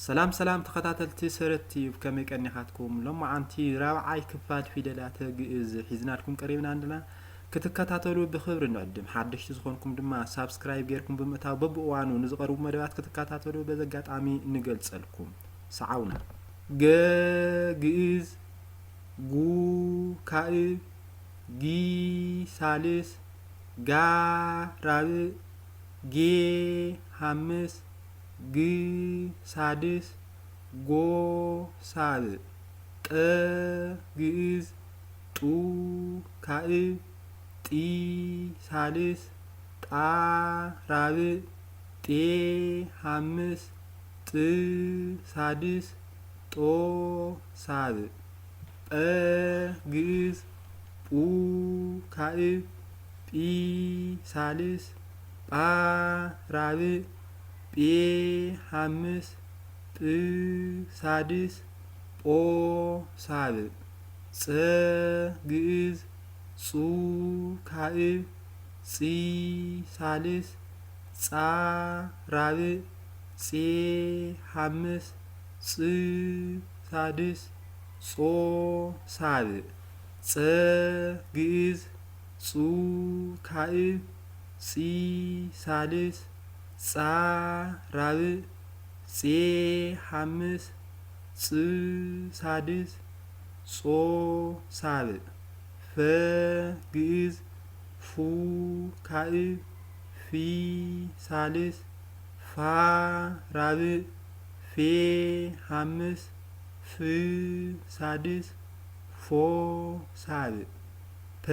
ሰላም ሰላም ተኸታተልቲ ሰረት ቲዩብ፣ ከመይ ቀኒኻትኩም? ሎማዓንቲ ራብዓይ ክፋል ፊደላተ ግእዝ ሒዝናልኩም ቀሪብና ኣለና። ክትከታተሉ ብኽብሪ ንዕድም። ሓደሽቲ ዝኾንኩም ድማ ሳብስክራይብ ጌርኩም ብምእታው በብእዋኑ ንዝቐርቡ መደባት ክትከታተሉ በዚ ኣጋጣሚ ንገልጸልኩም። ሰዓውና። ገ ግእዝ፣ ጉ ካእብ፣ ጊ ሳልስ፣ ጋ ራብእ፣ ጌ ሓምስ፣ ግ ሳድስ፣ ጎ ሳብእ። ጠ ግእዝ፣ ጡ ካእብ፣ ጢ ሳልስ፣ ጣ ራብእ፣ ጤ ሓምስ፣ ጥ ሳድስ፣ ጦ ሳብእ። ጳ ግእዝ፣ ጳ ካእብ፣ ጳ ሳልስ፣ ጳ ራብእ፣ ጳ ሓምስ፣ ጳ ሳድስ፣ ጳ ሳብእ። ጸ ግእዝ፣ ጹ ካእብ፣ ጺ ሳልስ፣ ጻ ራብእ፣ ጼ ሓምስ፣ ጽ ሳድስ፣ ጾ ሳብእ። ጸ ግእዝ፣ ጹ ካእብ፣ ጺ ሳልስ፣ ጻ ራብእ፣ ጼ ሓምስ፣ ጽ ሳድስ፣ ጾ ሳብእ። ፈ ግእዝ፣ ፉ ካእብ፣ ፊ ሳልስ፣ ፋ ራብእ፣ ፌ ሓምስ፣ ፍ ሳድስ፣ ፎ ሳብእ። ፐ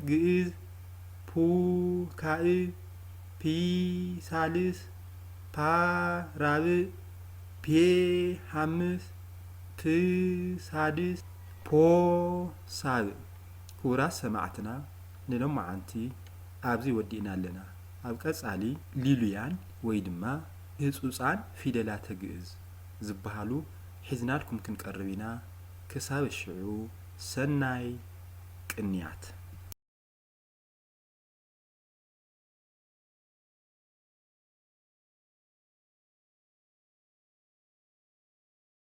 ግእዝ፣ ፑ ካእብ፣ ፒ ሳልስ፣ ፓ ራብእ፣ ፔ ሓምስ፣ ፕ ሳድስ፣ ፖ ሳብእ። ክቡራት ሰማዕትና፣ ንሎማዓንቲ ኣብዚ ወዲእና ኣለና። ኣብ ቀጻሊ ሊሉያን ወይ ድማ ህጹጻን ፊደላተ ግእዝ ዝበሃሉ ሒዝናልኩም ክንቀርብ ኢና። ክሳብ ሽዑ ሰናይ ቅንያት።